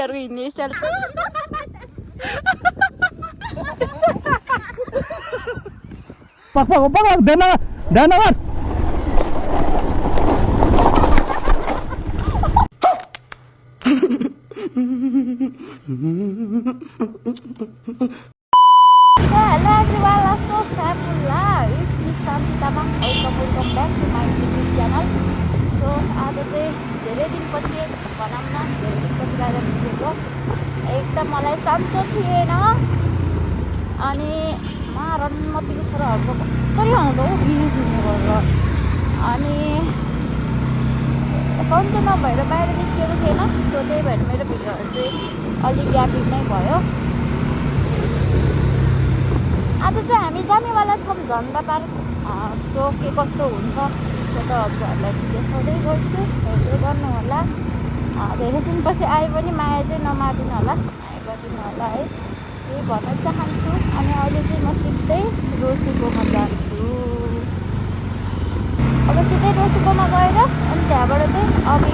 केटीहरुको हिँड्ने स्टाइल धन्यवाद Hello everyone, I'm so fabulous. It's me Santi Tamang. Welcome back to my YouTube channel. So आज चाहिँ धेरै दिनपछि भनौँ न धेरै दिनपछि गएर भेटेको एकदम मलाई सन्चो थिएन अनि रन्मतीको छोराहरूको कसरी आउँदा हो बिज हुने गरेर अनि सन्चो नभएर बाहिर निस्केको थिएन सो त्यही भएर मेरो भिडियोहरू चाहिँ अलिक ग्यापिङ नै भयो आज चाहिँ हामी जानेवाला छौँ झन्डा पार्क सो के कस्तो हुन्छ त्यो त हजुरहरूलाई देखाउँदै गर्छु हेर्दै गर्नु होला धेरै दिनपछि आए पनि माया चाहिँ नमारिदिनु होला आइबदिनु होला है त्यही भन्न चाहन्छु अनि अहिले चाहिँ म सिधै रोसीकोमा जान्छु अब सिधै रोसीकोमा गएर अनि त्यहाँबाट चाहिँ अभि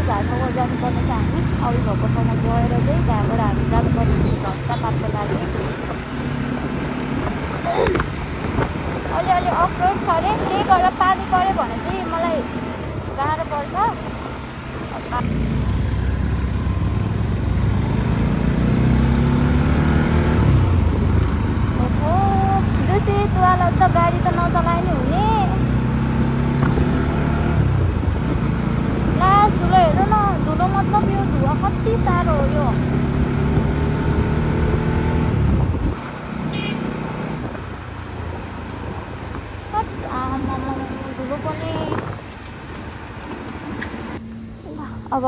भाषाको जानुपर्ने छ हामी अभि भएको ठाउँमा गएर चाहिँ त्यहाँबाट हामी जानुपर्ने झन्डा पार्कको लागि अलि अफरोड छ अरे त्यही गरेर पानी पऱ्यो भने चाहिँ मलाई गाह्रो पर्छ ओहो जस्तै तुवालाई त गाडी त नचलाइ नै हुने लास्ट धुलो हेर्नु न धुलो मतलब यो धुवा कति साह्रो हो यो अब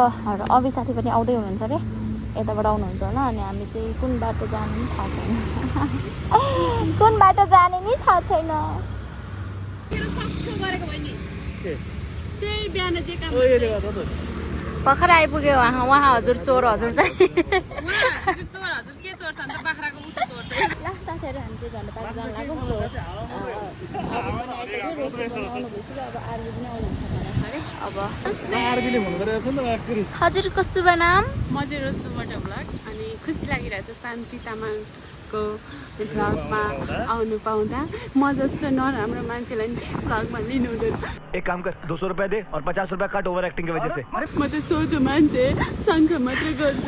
अभि साथी पनि आउँदै हुनुहुन्छ अरे यताबाट आउनुहुन्छ होला अनि हामी चाहिँ कुन बाटो जाने नि थाहा छैन कुन बाटो जाने नि थाहा छैन भर्खर आइपुग्यो उहाँ हजुर चोर हजुर चाहिँ साथीहरू हामी चाहिँ झन्डा पार्क जानु लाग्यो सो अब पनि आइसक्यो रोसी पनि आउनु भइसक्यो अब आर्मी पनि आउनुहुन्छ भने अब हजुरको शुभ नाम म चाहिँ रोसुबाट भ्लग अनि खुसी लागिरहेछ शान्ति तामाङको भ्लगमा आउनु पाउँदा म जस्तो नराम्रो मान्छेलाई भ्लगमा लिनु हुँदैन एक काम कर 200 रुपए दे और 50 रुपए काट ओभर एक्टिंग की वजह से म त सोझो मान्छे शङ्ख मात्रै गर्छ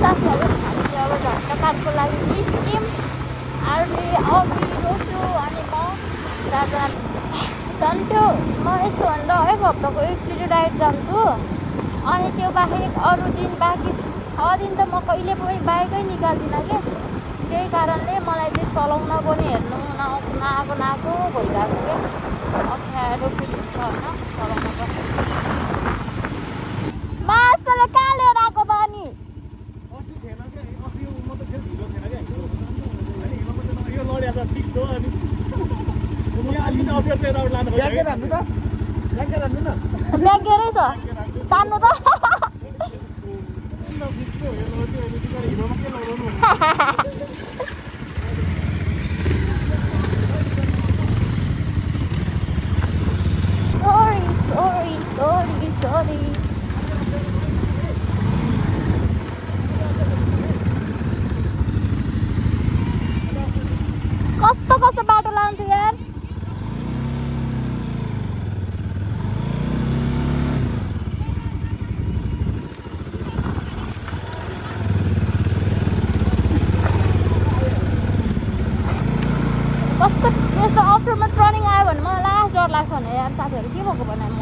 साथीहरू हामी चाहिँ अब झन्डा पार्कको लागि निस्क्यौँ आर्मी अभि रोसु अनि म दादा झन् त्यो म यस्तोभन्दा हरेक हप्ताको एकचोटि राइड जान्छु अनि त्यो बाहेक अरू दिन बाँकी 6 दिन त म कहिले पनि बाइकै निकाल्दिनँ कि त्यही कारणले मलाई चाहिँ चलाउन पनि हेर्नु नआएको भइरहेको छ क्या अप्ठ्यारो फिल हुन्छ होइन चलाउन पनि मासले कहाँ लिएर आएको त अनि ब्यागेरै छ तान्नु त sorry कस्तो बाटो लान्छ यार कस्तो यस्तो अफरोडमा टर्निङ आयो भने मलाई लास्ट डर लाग्छ भने यार साथीहरू के भएको भने म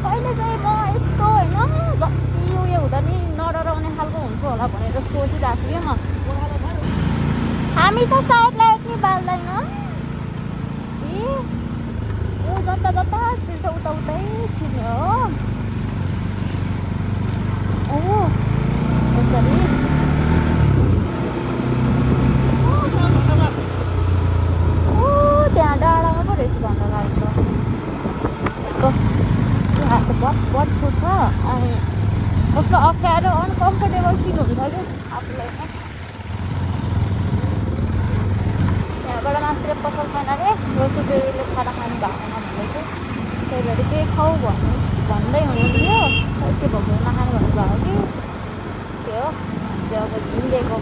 कहिले चाहिँ म यस्तो होइन जति उयो हुँदा नि नडराउने खालको हुन्छु होला भनेर सोचिरहेको छु क्या म हामी त साइड लाइट नि बाल्दैन ए ऊ जता छिर्छ उतै छिर्ने हो ओ यसरी त्यहाँ डाँडामा पो रहेछ झन्डा लागेको त्यहाँ त बट छुट्छ अनि कस्तो अप्ठ्यारो अनकम्फर्टेबल फिल हुन्छ कि आफूलाई त्यहाँबाट मासुले पसल छैन अरे रोसुले खाना खानु भएको छैन भन्दै त्यही भएर केही खाऊ भन्दै हुनुहुन्थ्यो त्यो भएको नखानु भन्नुभयो कि के हो त्यो अब हिँडेको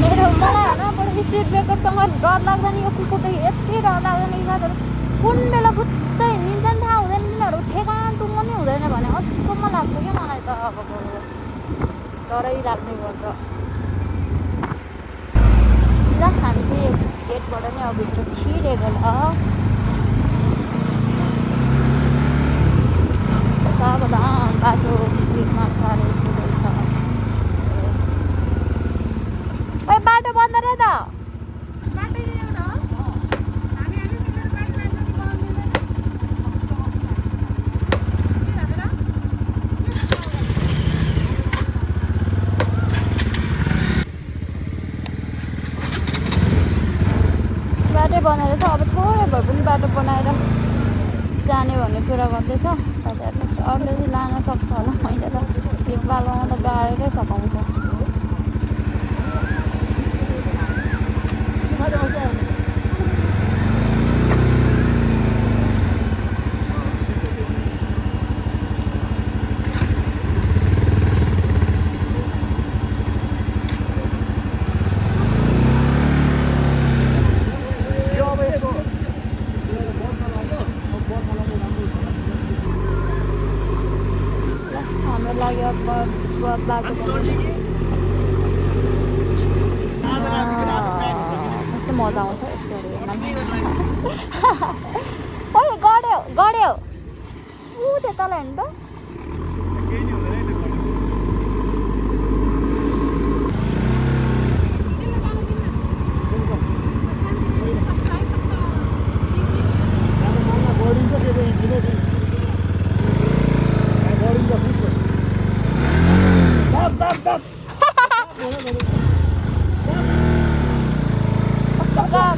मेरो मलाई होइन बरु स्पिड ब्रेकरसँग डर लाग्दैन यो कुकुरले यति डर लाग्दैन यी साथीहरू कुन बेला फुत्तै हिँड्छ नि थाहा हुँदैन तिनीहरू ठेगान टुङ्गो नै हुँदैन भने अचम्म लाग्छ क्या मलाई त अब डरै लाग्ने गर्छ ल हामी चाहिँ गेटबाट नै अब भित्र छिरेको ल सावधान बाटो भिडमा छरेको रहेछ ओइ बाटो बन्द रे त बाटो बनाएर छ अब थोरै भए पनि बाटो बनाएर जाने भन्ने कुरा गर्दैछ साथीहरूले अरूले चाहिँ लान सक्छ होला मैले त यो बाटोमा त गाडेरै सघाउँछ लाग्यो बाटो कस्तो मजा आउँछ यस्तोहरू हेर्न ओइ गड्यो गड्यो ऊ त्यो तल हेर्नु त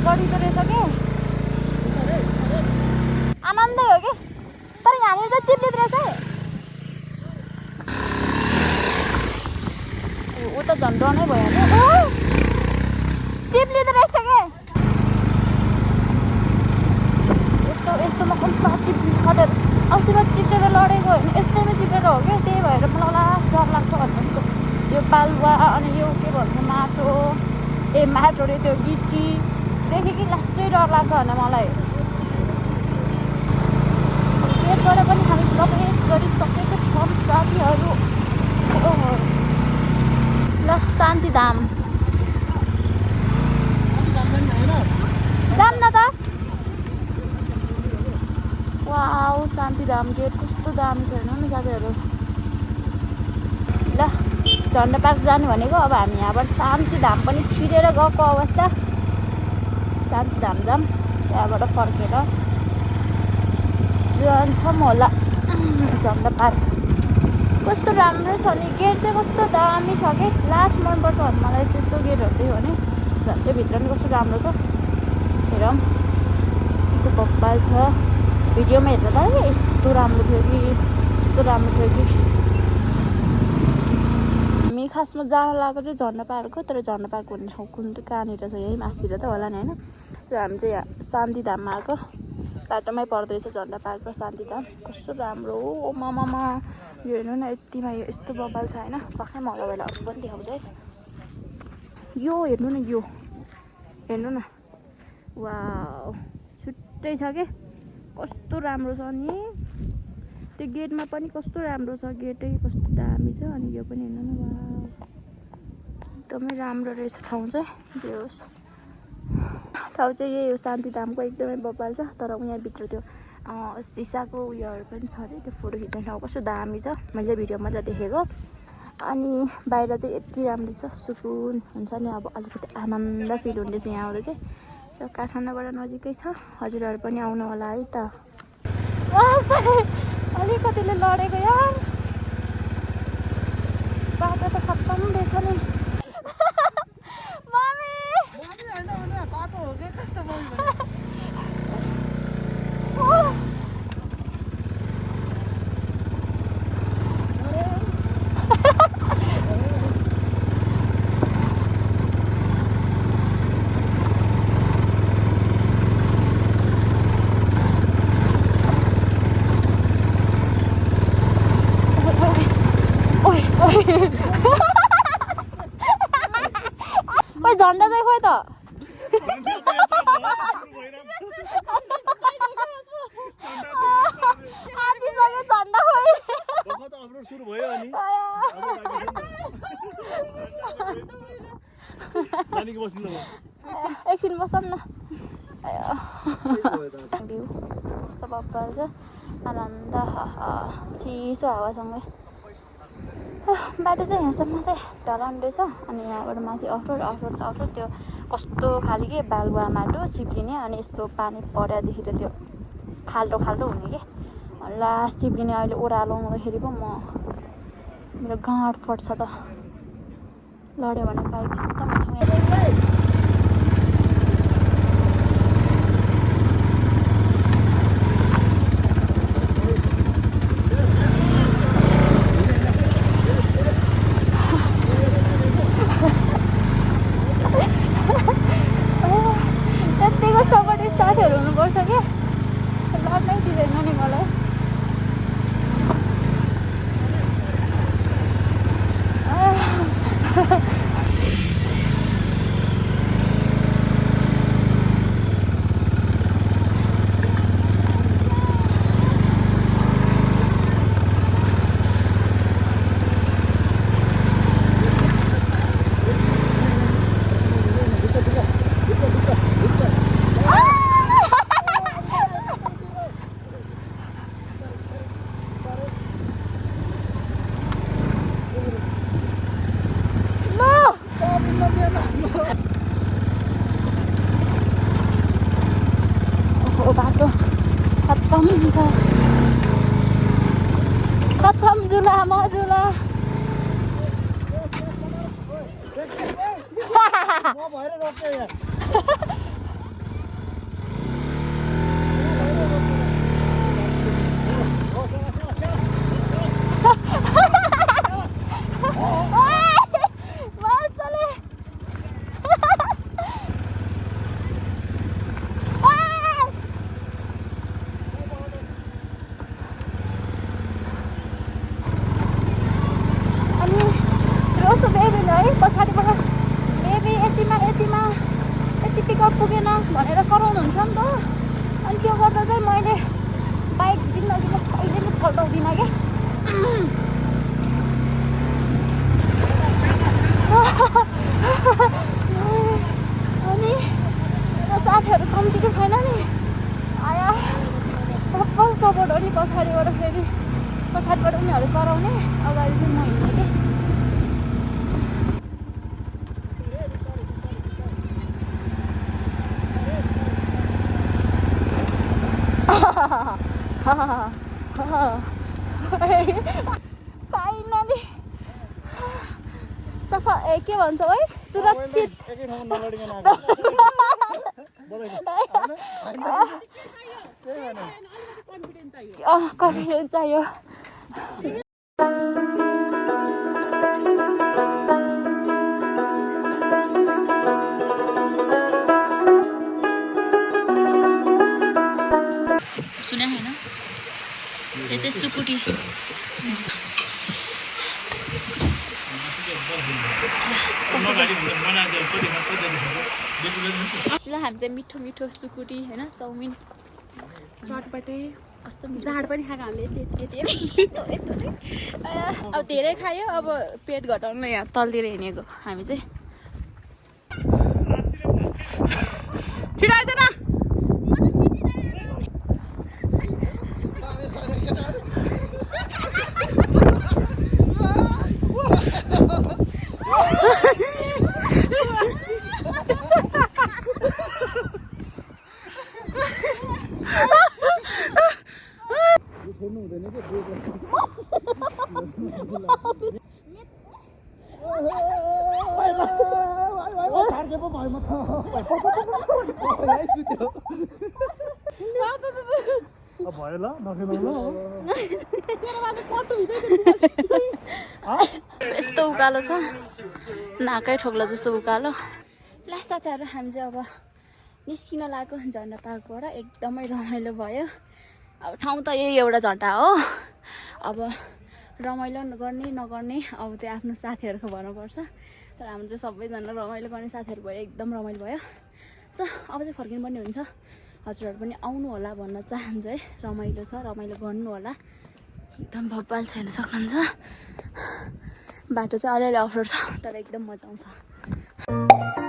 गढिँदो रहेछ कि आनन्दै हो कि तर यहाँनिर चाहिँ चिप्लिँदो रहेछ है ऊ त झन् डनै भयो नि चिप्लिँदो रहेछ कि यस्तोमा कम्पा चिप्लिन्छ खटेर अस्तिमा चिप्लेर लडेको होइन यस्तैमा चिप्लेर हो क्या त्यही भएर मलाई लास्ट डर लाग्छ भन्नु जस्तो यो बालुवा अनि यो के भन्छ माटो माटो रे त्यो गिटीदेखि कि लास्टै डर लाग्छ भने मलाई गेटबाट पनि हामी प्रवेश गरिसकेको छौँ साथीहरू ल शान्तिधाम जाम न त वाउ शान्तिधाम गेट कस्तो दामी छ हेर्नु नि साथीहरू ल झन्डा पार्क जानु भनेको अब हामी यहाँबाट शान्तिधाम पनि छिरेर गएको अवस्था शान्तिधाम जाम त्यहाँबाट फर्केर जान्छौँ होला झन्डा पार्क कस्तो राम्रो छ नि गेट चाहिँ कस्तो दामी छ कि लास्ट मनपर्छ भने मलाई यस्तो यस्तो गेटहरू देख्यो भने झन्डै भित्र पनि कस्तो राम्रो छ हेरौँ कस्तो बब्बाल छ भिडियोमा हेर्दा त यस्तो राम्रो थियो कि यस्तो राम्रो थियो कि हामी खासमा जान लागेको चाहिँ झन्डा पार्क हो तर झन्डा पार्क भन्ने ठाउँ कुन कहाँनिर छ यहीँ मासतिर त होला नि होइन र हामी चाहिँ यहाँ शान्तिधाममा आएको बाटोमै पर्दो रहेछ झन्डा पार्क र शान्तिधाम कस्तो राम्रो हो मामामा यो हेर्नु न यतिमा यो यस्तो बब्बाल छ होइन पक्कै म तपाईँलाई अरू पनि देखाउँछ है यो हेर्नु न यो हेर्नु न वाउ छुट्टै छ कि कस्तो राम्रो छ नि त्यो गेटमा पनि कस्तो राम्रो छ गेटै कस्तो दामी छ अनि यो पनि हेर्नु न वाउ एकदमै राम्रो रहेछ ठाउँ चाहिँ जे होस् ठाउँ चाहिँ यही हो शान्तिधामको एकदमै बब्बाल छ तर यहाँभित्र त्यो सिसाको उयोहरू पनि छ अरे त्यो फोटो खिच्ने ठाउँ कस्तो दामी छ मैले भिडियोमा त देखेको अनि बाहिर चाहिँ यति राम्रो छ सुकुन हुन्छ नि अब अलिकति आनन्द फिल हुँदैछ यहाँ आउँदा चाहिँ सो काठमाडौँबाट नजिकै छ हजुरहरू पनि आउनु होला है त अलिकतिले लडेको यार बाटो त खत्तम रहेछ नि आदिसक्यो झन्डा खोइ अपलोड सुरु भयो अनि नानीको बसिनु एकछिन बसौँ न भ्यू कस्तो बब्बर छ आनन्द चिसो हावासँगै बाटो चाहिँ यहाँसम्म चाहिँ ढलान रहेछ अनि यहाँबाट माथि अफरोड त्यो कस्तो खाले के बालुवा माटो चिप्लिने अनि यस्तो पानी परेदेखि त त्यो खाल्टो हुने के लास्ट चिप्लिने अहिले ओह्रालो आउँदाखेरि पो मेरो गाँड फट्छ त लड्यो भने बाइक यतिको सपोर्टिभ साथीहरू हुनुपर्छ क्या लड्नै दिँदैन नि मलाई बाटो खत्तम झुला मजुला पछाडिबाट बेबी यति पिकअप पुगेन भनेर कराउनुहुन्छ नि त अनि त्यो गर्दा चाहिँ मैले बाइक जिन्दगीमा कहिले पनि फल्टाउँदिनँ क्या अनि साथीहरू कम्तीको छैन नि आया सबै सपोर्ट हो नि पछाडिबाट फेरि पछाडिबाट उनीहरू कराउने अगाडि चाहिँ म हिँड्ने कि फाइनली सफा के भन्छौ है सुरक्षित कन्फिडेन्स चाहियो सुने होइन यो चाहिँ सुकुटी ल हामी चाहिँ मिठो मिठो सुकुटी होइन चाउमिन चटपटे कस्तो जाँड पनि खाएको हामीले यति अब धेरै खायो अब पेट घटाउनु यहाँ तलतिर हिँडेको हामी चाहिँ छिटो आइज न यस्तो उकालो छ नाकै ठोक्ला जस्तो उकालो ला साथीहरू हामी चाहिँ अब निस्किन लागेको झन्डा पार्कबाट एकदमै रमाइलो भयो अब ठाउँ त यही एउटा झन्डा हो अब रमाइलो गर्ने नगर्ने अब त्यो आफ्नो साथीहरूको भन्नुपर्छ तर हाम्रो चाहिँ सबैजना रमाइलो गर्ने साथीहरू भयो एकदम रमाइलो भयो अब चाहिँ फर्किनुपर्ने हुन्छ हजुरहरू पनि आउनु होला भन्न चाहन्छु है रमाइलो छ रमाइलो गर्नु होला एकदम भब्बाल छ हेर्न सक्नुहुन्छ बाटो चाहिँ अलिअलि अप्ठ्यारो छ तर एकदम मजा आउँछ